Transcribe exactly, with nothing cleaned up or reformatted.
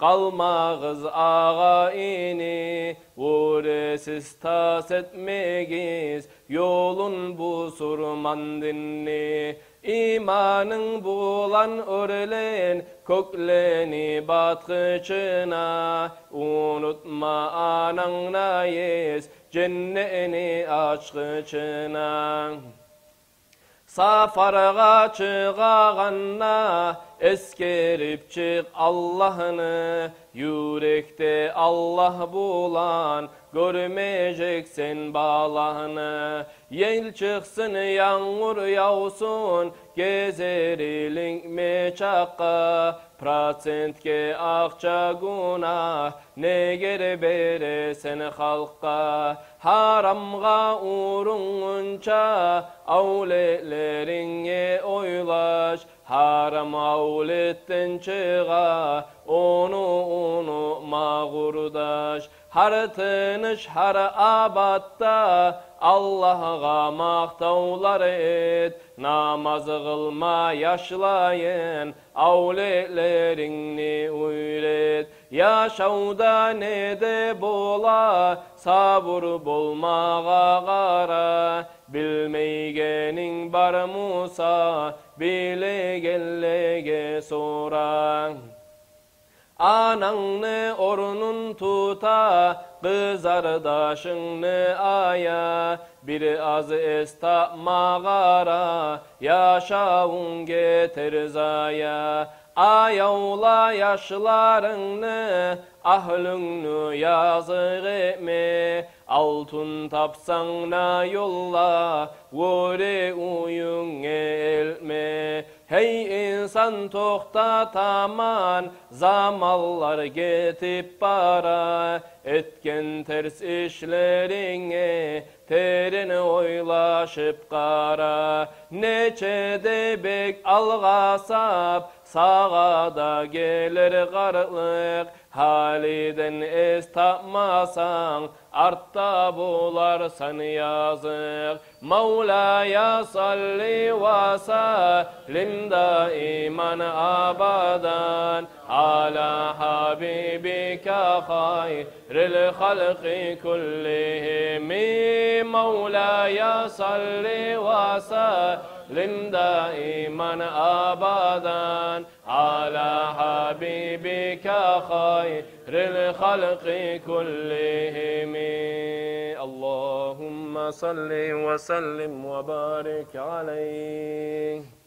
Къалмагъыз, агъа-ини, оьресиз, тас этмегиз ёлун бусурман динни. Иманынг булан оьрлен кёклени батгъычына, унутма анангны эс женнетни ачгъычына. Сапаргъа чыгъагъанда эсгерип чыкъ Аллагьны, юрекде Аллагь булан гёрмежексен балагьны. Ел чыкъсын, янгур явсун, гезер илинг мечакъгъа, процентге акъча гюнагь, негер бересен халкъгъа. Гьарамгъа урунгъунча авлетлеринге ойлаш, гьарам авлетден чыгъа, ону унутма, къурдаш. Гьар тыныш, гьар абатда Аллагьгъа макътавлар эт, намаз къылма яшлайын, авлетлерингни уьйрет. Яшавда не де бола, сабур болмагъа къара. Билмейгенинг бар буса, билегенлеге сора. Анангны орнун тута, къызардашынгны ая. Бир аз эс тапма къара, яшавунг гетер зая. Аявла яшларынгны, агьлюнгню языкъ этме. Алтын тапсанг да ёлда, оьре уьюнге элтме. Гьей инсан, токътатаман, заманлар гетип бара. Этген терс ишлеринге терен ойлашып къара. Нече де бек алгъасап, сагъа да гелер къартлыкъ. Гьалиден эс тапмасанг, артда боларсан языкъ. مولاي صل وسلم دائما أبدا على حبيبك خير الخلق كلهم. مولاي صل وسلم دائما أبدا على حبيبك خير الخلق كلهم. اللهم صل وسلم وبارك عليه.